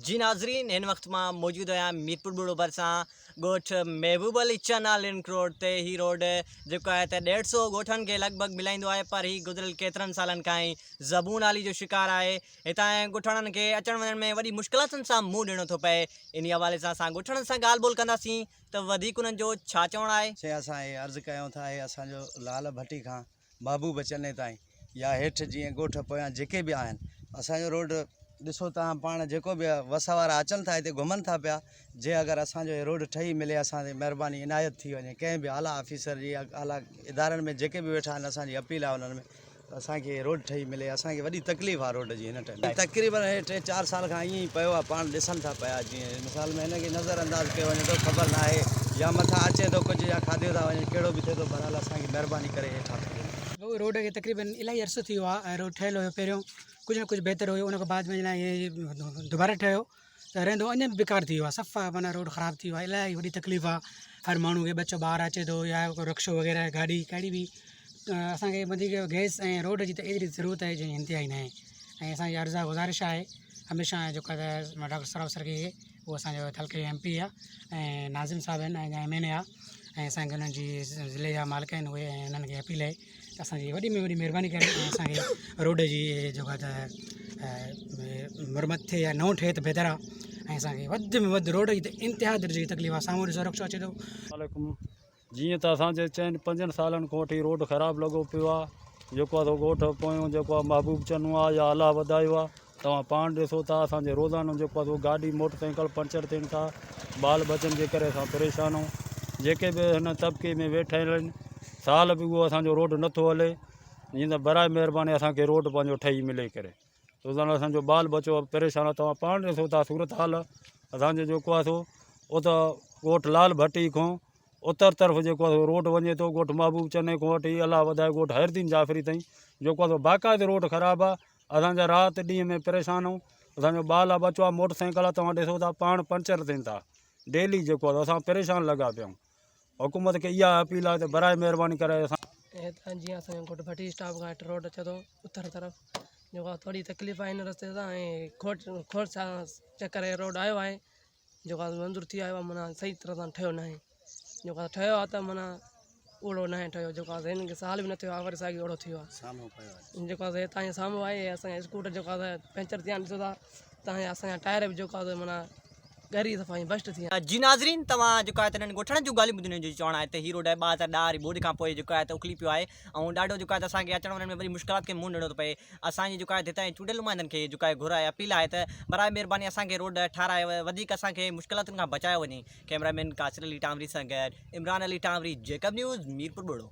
جي ناظرين هن وقت مان موجود آهيان ميرپور ٻوڙو ڀرسان ڳوٺ محبوب علي چنا لنڪ روڊ تي هي روڊ جيڪو آهي ته ڏيڍ سو ڳوٺن کي لڳ ڀڳ ملائيندو آهي پر هي گذريل ڪيترن سالن کان ئي زبون حالي جو شڪار آهي هتان ڳوٺاڻن کي اچڻ وڃڻ ۾ وڏي مشڪلاتن سان منهن ڏيڻو ٿو پئي انهي حوالي سان اسان ڳوٺاڻن سان ڳالهه ٻولهه ڪنداسين ته وڌيڪ انهن جو ڇا چوڻ آهي. سائين اسان هي عرض ڪيون ٿا هي اسان جو لال ڀٽي کان محبوب چني تائين يا هيٺ جيئن ڳوٺ پويان جيڪي به آهن اسان جو روڊ ڏسو توهان پاڻ جيڪو به وس وارا اچن ٿا هتي گهمن ٿا پيا جي اگر اسان جو هي روڊ ٺهي ملي اسان تي مهرباني عنايت ٿي وڃي ڪنهن به اعليٰ آفيسر جي يا اعليٰ ادارن ۾ جيڪي به ويٺا آهن اسان جي اپيل آهي انهن ۾ ته اسان کي روڊ ٺهي ملي اسان کي وڏي تڪليف آهي روڊ جي هن ٽائيم تقريبن هي ٽي چار سال کان ائين ئي پيو آهي پاڻ ڏسن ٿا پيا جيئن مثال ۾ هن کي نظر انداز ڪيو وڃي ٿو خبر نه آهي يا مٿان اچي ٿو ڪجهه يا کاڌيو ٿا وڃن ڪهڙو به ٿئي ٿو بهرحال اسان کي مهرباني ڪري هي ٺاهي ڏنو. روڊ کي تقريبن الاهي عرصو ٿي ويو آهي ۽ روڊ ٺهيل هيو پهريون ڪجهه نه ڪجهه بهتر هيو ان کان بعد ۾ دوباره ٺهيو ته رهندو اڃا به بيڪار ٿي ويو آهي صفا معنيٰ روڊ خراب ٿي ويو آهي الاهي وڏي تڪليف آهي هر ماڻهو کي ٻچو ٻار اچي ٿو يا ڪو رڪشو وغيره گاڏي ڪهڙي به اسانکي وڌيڪ گئس ۽ روڊ جي ته ايتري ضرورت آهي جنهن جي انتها ئي ناهي ۽ اسانجي عرض آهي گذارش آهي هميشه جيڪو آهي ڊاڪٽر سهراب سرڪي کي اهو اسانجو تعلقي جو ايم پي آهي ۽ ناظم صاحب آهن ۽ ايم اين اي آهي ۽ اسانکي انهن جي ضلعي جا مالڪ آهن اهي ۽ انهن کي اپيل آهي ته اسان جي وڏي ۾ وڏي مهرباني ڪري ۽ اسان کي روڊ جي جيڪو آهي ته مرمت ٿئي يا نئون ٺهي ته بهتر آهي ۽ اسان کي وڌ ۾ وڌ روڊ جي ته انتها درجي جي تڪليف آهي سامهون ڏسو رڪشو اچي ٿو. عليڪم جيئن ته اسان جي چئن پنجن سالن کان وٺي روڊ خراب لڳو پيو آهي جيڪو آهي سو ڳوٺ پويون جيڪو آهي محبوب چنو آهي يا الله وڌايو آهي توهان پاڻ ڏسو ٿا اسان جي روزانو جيڪو آهي سو گاڏي موٽر سائيڪل پنچر ٿين ٿا ٻال ٻچن جي ڪري اسان پريشان آهيون جيڪي به هن طبقي ۾ ويٺل آهن سال به اهو اسان جو روڊ نٿو هلي جيئن ته برائي مهرباني اسان کي روڊ پنهنجو ٺهي ملي ڪري روزانو اسان جو ٻال ٻچو پريشان آهي توهان پاڻ ڏسو ٿا صورت حال اسان جو جيڪو آهي سو ات ڳوٺ لال ڀٽي کان اتر طرف جيڪو آهي سو روڊ وڃي ٿو ڳوٺ محبوب چني کان وٺي الله وڌائي ڳوٺ حير الدين جعفري تائين جيڪو آهي سو باقاعدي روڊ خراب آهي اسان جا رات ڏينهن ۾ پريشان آهيون اسان جو ٻال آ ٻچو آ موٽر سائيڪل آ توهان ڏسو ٿا پاڻ پنچر ٿين ٿا ڊيلي جيڪو آ اسان پريشان لڳا پيا آهيون حڪومت کي اها اپيل آهي ته برائي مهرباني ڪري اسان هتان جيئن اسان جو ڳوٺ ڀٽي اسٽاپ کان هيٺ روڊ اچي ٿو اتر طرف جيڪو آ ٿوري تڪليف آهي هن رستي سان ۽ کوٽ کوڙ سان چڪر هي روڊ آيو آهي جيڪو آ منظور ٿي آيو آ معنيٰ صحيح طرح سان ٺهيو ناهي جيڪو آ ٺهيو آ ته معنيٰ اوڙو ناهي ٺهيو جيڪو آ هن کي سال به نه ٿيو آ وري ساڳيو اوڙو ٿي ويو آ سامهون پيو آهي جيڪو آ هتان جي سامهون آهي اسان جا اسڪوٽر جيڪو آ پنچر ٿي ويا آهن ڏسو ٿا تان جا اسان جا ٽائر به جيڪو آ معنيٰ ڳري صفا ائين بسٽ ٿي ويا. جي ناظرين توهان جيڪو آهي ته انهن ڳوٺاڻن جون ڳالهيون ٻڌيون جو چوڻ آهي ته هي روڊ 2010 واري ٻوڏ کان پوء جيڪو آهي ته اکلي پيو آهي ۽ ڏاڍو جيڪو آهي ته اسان کي اچڻ وڃڻ ۾ وڏي مشڪلات کي منهن ڏيڻو ٿو پئي اسان جي جيڪو آهي هتان جي چونڊيل نمائندن کي جيڪو آهي گهر آهي اپيل آهي ته برائي مهرباني اسان کي روڊ ٺاهرائي وڌيڪ اسان کي مشڪلاتن کان بچايو وڃي ڪئميرا مين قاصر علي ٽانوري سان گڏ عمران علي ٽانوري جيڪب نيوز ميرپور ٻوڙو.